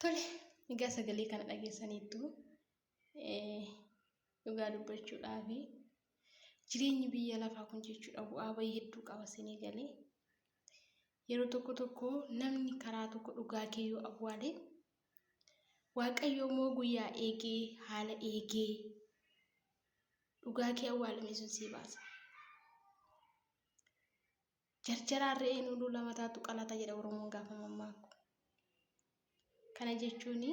Tole, egaa sagalee kana dhageessaniittu dhugaa dubbachuudhaaf jireenyi biyya lafaa kun jechuudha bu'aa bahii hedduu qaba sinii galee. Yeroo tokko tokko namni karaa tokko dhugaa kee yoo awwaale Waaqayyo immoo guyyaa eegee haala eegee dhugaa kee awwaalame sun sii baasa. Jarjaraan re'een hunduu lama taatu qalata jedha Oromoon gaafa mammaaku. Kana jechuun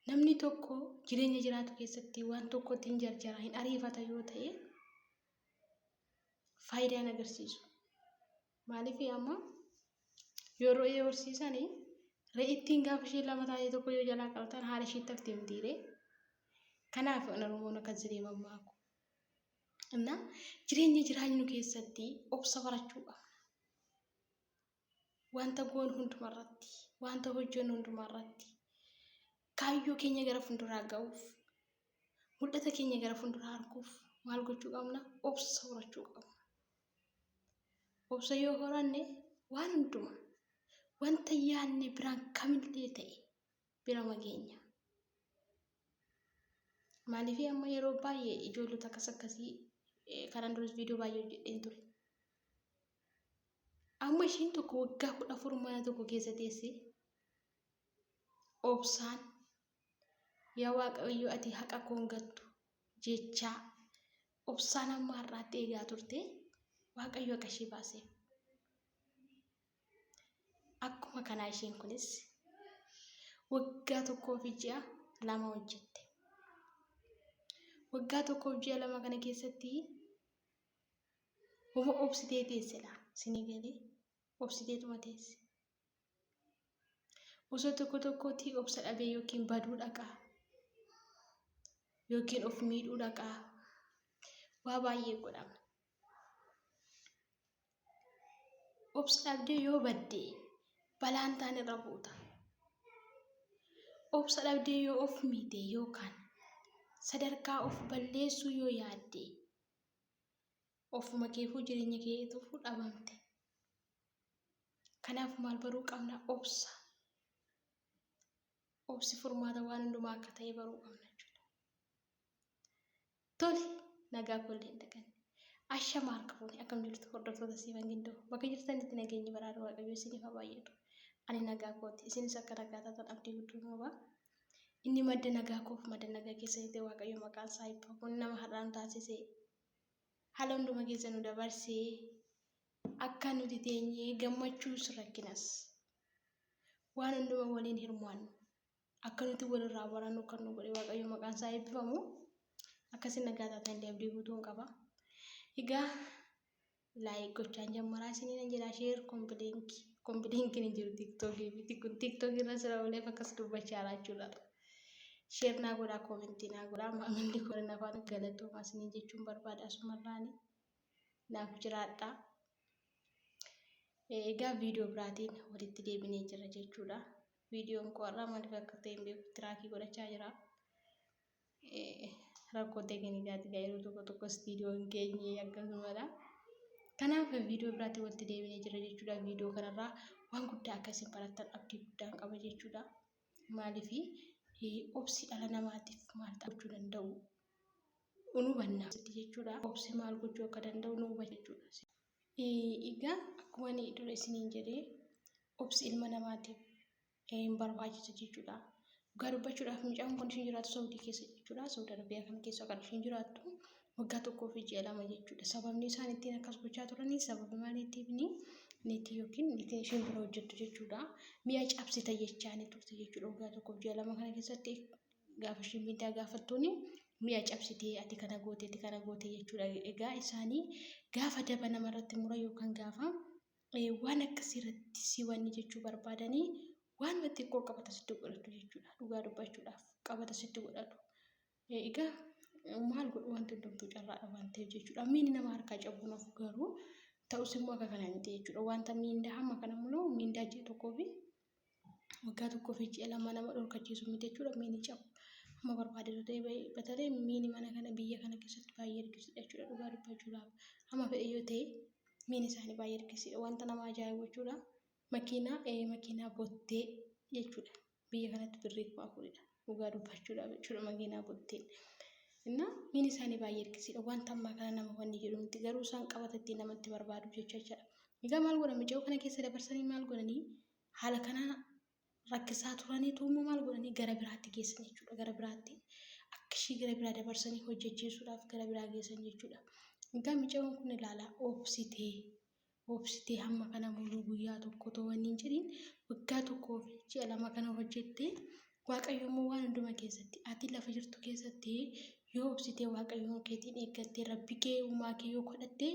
namni tokko jireenya jiraatu keessatti waan tokkotti hin jarjara hin ariifata yoo ta'e faayidaa hin agarsiisu. Maaliif amma yoo re'ee horsiisan re'ittiin gaafa isheen lama taate tokko yoo jalaa qalatan haala isheetti hafti mitiiree. Kanaaf Oromoon akkas jedhee mammaaku. Innaa jireenya jiraannu keessatti obsa barachuu qabna. Wanta goonu hundumarratti, wanta hojjennu hundumarratti, kaayyoo keenya gara fuulduraa ga'uuf, mul'ata keenya gara fuulduraa arguuf maal gochuu qabna? Obsa horachuu qabna. Obsa yoo horanne waan hundumaa wanta yaadne biraan kamillee ta'e bira mageenya. Maaliif amma yeroo baay'ee ijoollota akkas akkasii kanaan duras viidiyoo baay'ee hojjedheen ture. Amma ishiin tokko waggaa 14 mana tokko keessa teessee obsaan yaa Waaqayyo ati haqa koo hin gattu jechaa obsaan hamma har'aatti eegaa turte Waaqayyo haqa ishee baaseef. Akkuma kanaa isheen kunis waggaa tokkoo fi ji'a 2 hojjette. Waggaa tokkoof ji'a 2 kana keessatti homa obsitee teesse laa sinii galee obsiteetuma teesse. Osoo tokko tokkootii obsa dhabee yookiin baduu dhaqaa yookiin of miidhuu dhaqaa waa baay'ee godhama. Obsa dhabdee yoo badde balaan taan irra buuta. Obsa dhabdee yoo of miite yookaan sadarkaa of balleessuu yoo yaadde ofuma keefuu jireenya keetuufuu dhabamte. Kanaaf maal baruu qabna? Obsa. Obsi furmaata waan hundumaa akka ta'e baruu qabna jechuudha. Tole nagaa koollee hin daganne. Ashama harka fuune akkam jirtu hordoftoota Siifan Gindoo bakka jirtanitti nageenyi baraara Waaqayyoo isiniif haa baay'atu. Ani nagaa kooti isinis akka nagaa taatan abdii gudduu qaba. Inni madda nagaa koof madda nagaa keessanii ta'e Waaqayyo maqaan isaa eebbifamu. Inni nama har'aa nu taasise haala hunduma keessa nu dabarsee akka nuti teenyee gammachuus rakkinas waan hunduma waliin hirmaannu akka nuti walirraa barannu kan nu godhe Waaqayyo maqaan isaa eebbifamu. Akkasiin nagaa taatan illee abdii guutuun qaba. Egaa laayik gochaan jammaraa isiniin nan jedha sheer kompilinki kompilinkiin hin jiru tiiktookii miti kun tiiktookii irra sira ooleef akkas dubbachaa jira jechuudha. Sheer naa godhaa koomentii naa godhaa maamilli koo na afaan galatoomaa isiniin jechuun barbaada asumarraani naaf jiraadhaa. Egaa viidiyoo biraatiin walitti deebinee jira jechuudha. Viidiyoon koo har'aa maaliif akka ta'e hin beeku tiraakii godhachaa jira. Rakkoo teeknikaati egaa yeroo tokko tokko istiidiyoon keenyi akkasumadha. Kanaaf viidiyoo biraatti walitti deebinee jira jechuudha. Viidiyoo kanarraa waan guddaa akka isin barattan abdii guddaan qaba jechuudha. Maaliif obsi dhala namaatiif maal gochuu danda'u nu hubanna jechuudha. Obsi maal gochuu akka danda'u nu hubanna jechuudha. Egaa akkuma ani dura isiniin jedhee obsi ilma namaatiif hin barbaachisa jechuudha. Dhugaa dubbachuudhaaf mucaan kun isheen jiraattu Saudii keessa jechuudha. Saudi Arabiyaa kana keessa kan isheen jiraattu waggaa tokkoo fi ji'a 2 jechuudha. Sababni isaan ittiin akkas gochaa turanii sababa maaliitiif niitii yookiin niitiin isheen bira hojjettu jechuudha. Mi'a cabsita jechaa ni turte jechuudha. Waggaa tokkoof ji'a 2 kana keessatti gaafa isheen miindaa gaafattuuni mi'a cabsitee ati kana goote ati kana goote jechuudha. Egaa isaanii gaafa daba namarratti mura yookaan gaafa waan akkasii irratti si wanni jechuu barbaadanii waanuma xiqqoo qabata sitti godhatu jechuudha. Dhugaa dubbachuudhaaf qabata sitti godhatu. Egaa maal godhu wanti hundumtuu carraadha waan ta'eef jechuudha. Miini nama harkaa cabuun of garuu ta'us immoo akka kana miti jechuudha. Wanta miindaa hamma kana immoo miindaa ji'a tokkoo fi waggaa tokkoo fi ji'a 2 nama dhorkachiisu miti jechuudha. Miini cabu hamma barbaade yoo ta'e batalee miini mana kana biyya kana keessatti baay'ee ergisiidha jechuudha. Dhugaa dubbachuudhaaf hamma fedhe yoo ta'e miini isaanii baay'ee ergisiidha. Wanta nama ajaa'ibu jechuudha. Makiinaa makiinaa bottee jechuudha. Biyya kanatti birrii 4000dha. Dhugaa dubbachuudhaaf jechuudha makiinaa botteen. Innaa miini isaanii baay'ee hirkisiidha. Wanta ammaa kana nama wanni jedhu miti. Garuu isaan qabata ittiin namatti barbaadu jecha jechaadha. Egaa maal godhan mucayyoo kana keessa dabarsanii maal godhanii haala kana rakkisaa turaniitu immoo maal godhanii gara biraatti geessan jechuudha. Gara biraatti akka ishii gara biraa dabarsanii hojjechiisuudhaaf gara biraa geessan jechuudha. Egaa mucayyoon kun ilaalaa obsitee obsitee hamma kana muluu guyyaa tokko otoo wanni hin jedhin waggaa tokkoo fi ji'a 2 kana hojjettee Waaqayyo immoo waan hunduma keessatti ati lafa jirtu keessatti yoo obsitee Waaqayyoon keetiin eeggattee Rabbi kee uumaa kee yoo kadhatte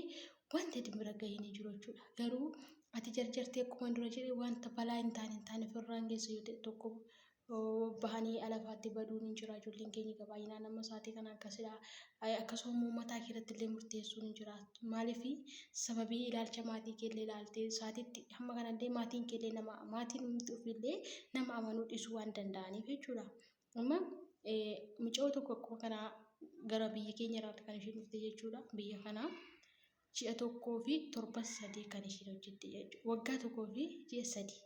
wanti ati bira gahee ni jiru jechuudha. Garuu ati jarjartee akkuma dura jedhe wanta balaa hin taane hin taane ofirraan geessa yoo ta'e tokko bahanii alafaatti baduun hin jira. Ijoolleen keenya egaa baay'inaan amma sa'aatii kana akkasidha. Akkasuma immoo mataa kee irratti illee murteessuun hin jira. Maaliif sababii ilaalcha maatii kee illee ilaaltee sa'aatiitti hamma kanallee maatiin kee illee nama maatiin ofiillee nama amanuu dhiisuu waan danda'aniif jechuudha. Amma mucayyoo tokko akkuma kanaa gara biyya keenya irraa kan isheen dhufte jechuudha. Biyya kanaa ji'a tokkoo fi torban sadii kan isheen hojjette jechuudha. Waggaa tokkoo fi ji'a sadii.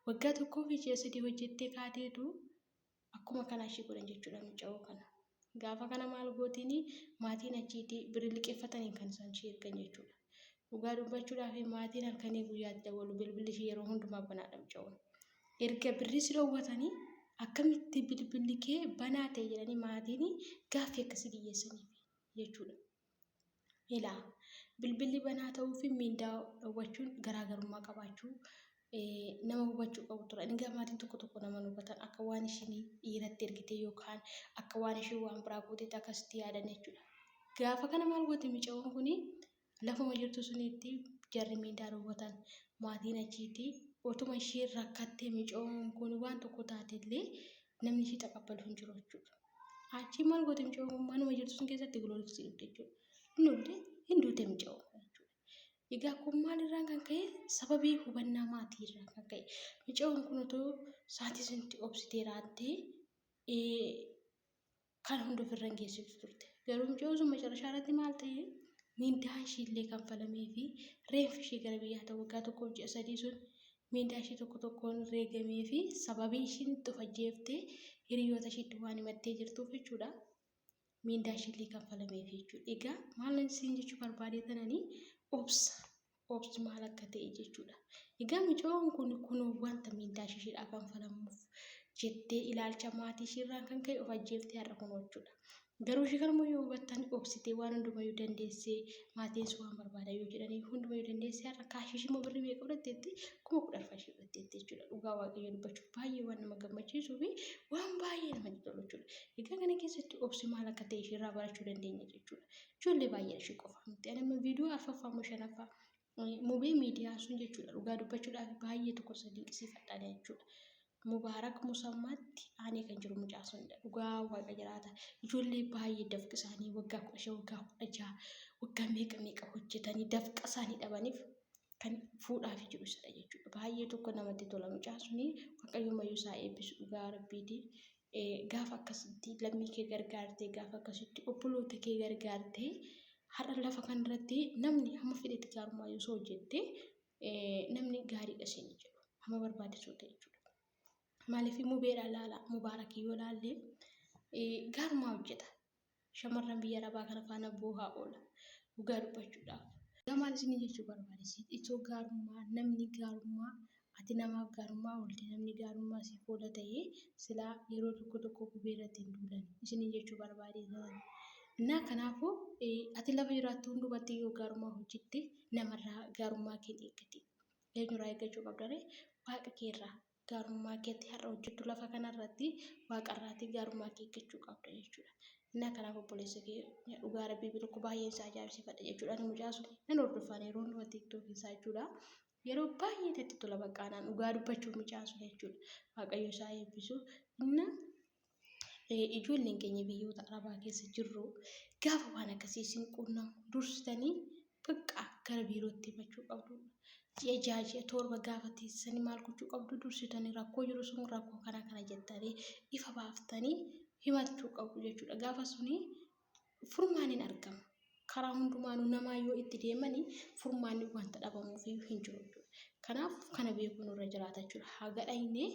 Waggaa tokkoo fi ji'a sadii hojjettee kaateetu akkuma kanaa ishee godhan jechuudha mucayyoo kana. Gaafa kana maal gootiin maatiin achiitii birrii liqeeffataniin kan isaan ishee ergan jechuudha. Dhugaa dubbachuudhaaf maatiin halkanii guyyaatti dawwalu bilbilli ishee yeroo hundumaa banaadha mucayyoon. Erga birrii si dhoowwatanii akkamitti bilbilli kee banaa ta'e jedhanii maatiin gaaffii akkasii dhiyyeessaniif jechuudha. Ilaa, bilbilli banaa ta'uu fi miindaa dhowwachuun garaagarummaa qabaachuu nama hubachuu qabu ture. Egaa maatiin tokko tokko nama hin hubatan akka waan ishiin dhiiratti ergitee yookaan akka waan ishiin waan biraa gooteetti akkasitti yaadan jechuudha. Gaafa kana maal goote mucayyoon kuni lafuma jirtu sunitti jarri miindaa dhowwatan maatiin achiitti otuma ishiin rakkattee mucayyoon kun waan tokko taate illee namni ishii taqabbalu hin jiru jechuudha. Achii maal goote mucayyoon kun manuma jirtu sun keessatti gilooriksii dhugde jechuudha. Hin dhugde hin duute mucayyoon kun jechuudha. Egaa kun maalirraan kan ka'e sababii hubannaa maatii irraan kan ka'e mucayyoon kun otoo sa'aatii sunitti obsitee raattee kan hunda ofirra hin geessitu turte. Garuu mucayyoon sun macarashaa irratti maal ta'e miindaa ishii illee kanfalamee fi reenfi ishii gara biyyaa ta'u waggaa tokkoof ji'a sadii sun miindaa ishii tokko tokkoon reegamee fi sababii ishiin itti of ajjeefte hiriyoota ishiitti waan himattee jirtuuf jechuudha. Miindaa ishii illee kanfalamee fi jechuudha. Egaa maal isin jechuu barbaadee tananii obsa obsi maal akka ta'e jechuudha. Egaa mucayyoon kun kunoo wanta miindaa ishiidhaa kanfalamuuf jettee ilaalcha maatii ishiirraan kan ka'e of ajjeeftee har'a kunoo jechuudha. Garuu ishee kanammoo yoo hubattan obsitee waan hundumayyuu dandeessee maatiinis waan barbaadan yoo jedhanii hundumayyuu dandeessee har'a kaashii ishee immoo birrii meeqa fudhatteetti 10,000 ishee fudhatteetti jechuudha. Dhugaa waaqayyo dubbachuuf baay'ee waan nama gammachiisuu fi waan baay'ee namatti tolu jechuudha. Egaa kana keessatti obsi maal akka ta'e isheerraa barachuu dandeenya jechuudha. Ijoollee baay'ee ishee qofa miti. Ani amma viidiyoo arfaffaa immoo shanaffaa mubee miidiyaa sun jechuudha. Dhugaa dubbachuudhaaf baay'ee tokko isa dinqisiifadha jechuudha. Mubaarak Musammaatti aanee kan jiru mucaa sunidha. Dhugaa waaqa jiraata. Ijoollee baay'ee dafqa isaanii waggaa 15 waggaa 16 waggaa meeqa meeqa hojjetanii dafqa isaanii dhabaniif kan fuudhaaf jiru isadha jechuudha. Baay'ee tokko namatti tola mucaa suni waaqayyo mayyuu isaa eebbisu dhugaa rabbiiti. Gaafa akkasitti lammii kee gargaartee gaafa akkasitti obboloota kee gargaartee har'a lafa kanarratti namni hamma fedhetti gaarummaa yoo soo hojjette namni gaariidha siin jedhu hamma barbaachisoo ta'e jechuudha. Maaliif mubeedha laala mubaarakii yoo laalle gaarummaa hojjeta. Shamarran biyya arabaa kana faana boohaa oola dhugaa dubbachuudhaaf. Egaa maal isinii jechuu barbaade itoo gaarummaa namni gaarummaa ati namaaf gaarummaa oolte namni gaarummaa siif oola ta'ee silaa yeroo tokko tokko gubee irratti hin duulan isinii jechuu barbaade. Innaa kanaafuu ati lafa jiraattu hundumatti yoo gaarummaa hojjette namarraa gaarummaa kee hin eeggatin. Eenyurraa eeggachuu qabda ree? Waaqa keerraa. Gaarummaa keetti har'a hojjettu lafa kanarratti waaqarraati gaarummaa kee eeggachuu qabda jechuudha. Innaa kanaaf obboleessa kee dhugaa rabbii tokko baay'een isaa ajaa'ibsiifadha jechuudha. Ani mucaa sun nan hordofaan yeroo hundumaa tiiktookii isaa jechuudha. Yeroo baay'ee itti tola baqqaanaan dhugaa dubbachuuf mucaa sun jechuudha. Waaqayyo isaa eebbisu. Innaa ijoolleen keenya biyyoota arabaa keessa jirru gaafa waan akkasii isin quunnamu dursitanii bakka gara biirootti himachuu qabdu. Ji'a ja'a ji'a torba gaafa teessanii maal gochuu qabdu dursitanii rakkoo jiru sun rakkoo kana kana jettanii ifa baaftanii himachuu qabdu jechuudha. Gaafa suni furmaan hin argama. Karaa hundumaanuu namaa yoo itti deemanii furmaanni wanta dhabamuuf iyyuu hin jiru jechuudha. Kanaaf kana beekuun nurra jiraata jechuudha. Haga dhaynee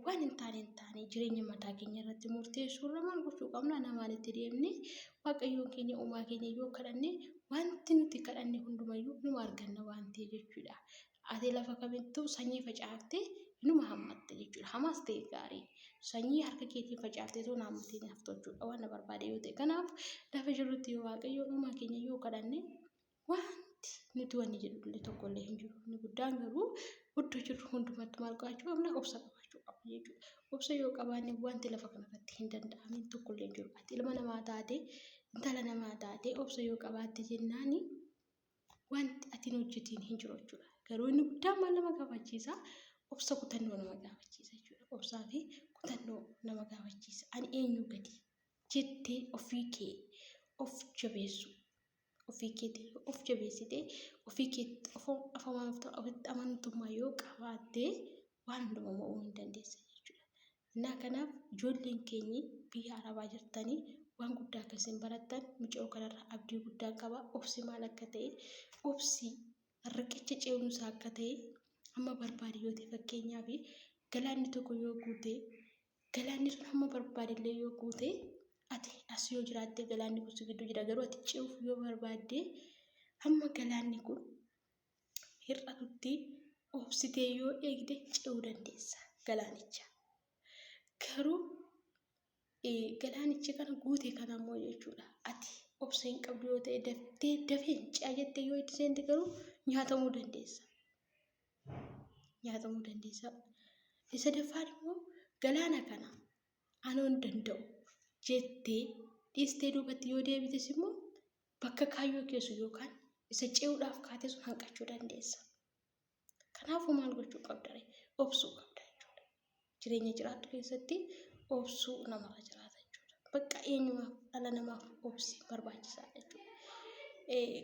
waan hin taane hin taane jireenya mataa keenya irratti murteessuu irra maal gochuu qabna? Namaan itti deemnee Waaqayyoon keenya uumaa keenya yoo kadhanne wanti nuti kadhanne hundumayyuu numa arganna waan ta'e jechuudha. Ati lafa kamittuu sanyii facaaftee numa hammatta jechuudha. Hamaas ta'e gaarii sanyii harka keetiin facaaftee too naammatee haftu jechuudha waan na barbaade yoo ta'e. Kanaaf lafa jirrutti yoo Waaqayyoon uumaa keenya yoo kadhanne wanti nuti wanni jedhu illee tokko illee hin jiru. Inni guddaan garuu iddoo jirru hundumatti maal qabaachuu qabna? Obsa qabaachuu qabna jechuudha. Obsa yoo qabaanne wanti lafa kanarratti hin danda'amin tokko illee hin jiru. Ati ilma namaa taate, intala namaa taate obsa yoo qabaatte jennaani wanti ati hin hojjetiin hin jiru jechuudha. Garuu inni guddaan maal nama gaafachiisa? Obsa kutannoo nama gaafachiisa jechuudha. Obsaa fi kutannoo nama gaafachiisa. Ani eenyu gadi jettee ofii kee of jabeessu. Ofii keetii yoo of jabeessite, ofii keetti ofitti amantummaa yoo qabaatte waan hundumaa mo'uu hin dandeessa jechuudha. Innaa kanaaf ijoolleen keenyi biyya arabaa jirtanii waan guddaa akka isin barattan mucayoo kanarraa abdii guddaan qaba. Obsi maal akka ta'e, obsi riqicha ce'umsaa akka ta'e amma barbaade yoo ta'e fakkeenyaaf galaanni tokko yoo guute galaanni sun hamma barbaade illee yoo guute ati as yoo jiraatte galaanni kun si gidduu jira garuu ati ce'uuf yoo barbaadde hamma galaanni kun hir'atutti obsitee yoo eegde ce'uu dandeessa galaanicha. Garuu galaanichi kana guute kana immoo jechuudha ati obsa hin qabdu yoo ta'e daftee dafeen ce'a jettee yoo itti seente garuu nyaatamuu dandeessa. Nyaatamuu dandeessa. Isa sadaffaan immoo galaana kana anoo hin danda'u jettee dhiistee duubatti yoo deebites immoo bakka kaayyoo keessu yookaan isa ce'uudhaaf kaate sun hanqachuu dandeessa. Kanaafuu maal gochuu qabda ree? Obsuu qabda jechuudha. Jireenya jiraattu keessatti obsuu namarra jiraata jechuudha. Bakka eenyumaaf dhala namaaf obsi barbaachisaadha jechuudha.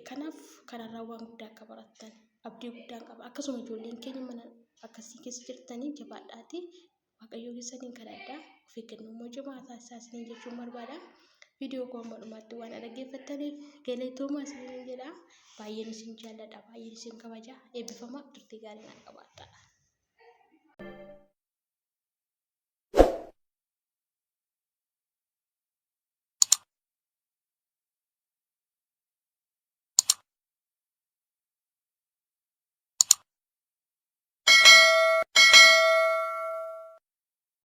Kanaaf kanarraa waan guddaa akka barattan abdii guddaan qaba. Akkasuma ijoolleen keenya mana akkasii keessa jirtanii jabaadhaatii Waaqayyoo keessaniin kadhadhaa. Of eeggannoo immoo cimaa taasisaa isiniin jechuun barbaada. Viidiyoo koo amma dhumaatti waan dhaggeeffattaniif galatoomaa isiniin jedha. Baay'een isin jaalladha, baay'een isin kabaja. Eebbifamaa turtii gaarii naa qabaadhaa.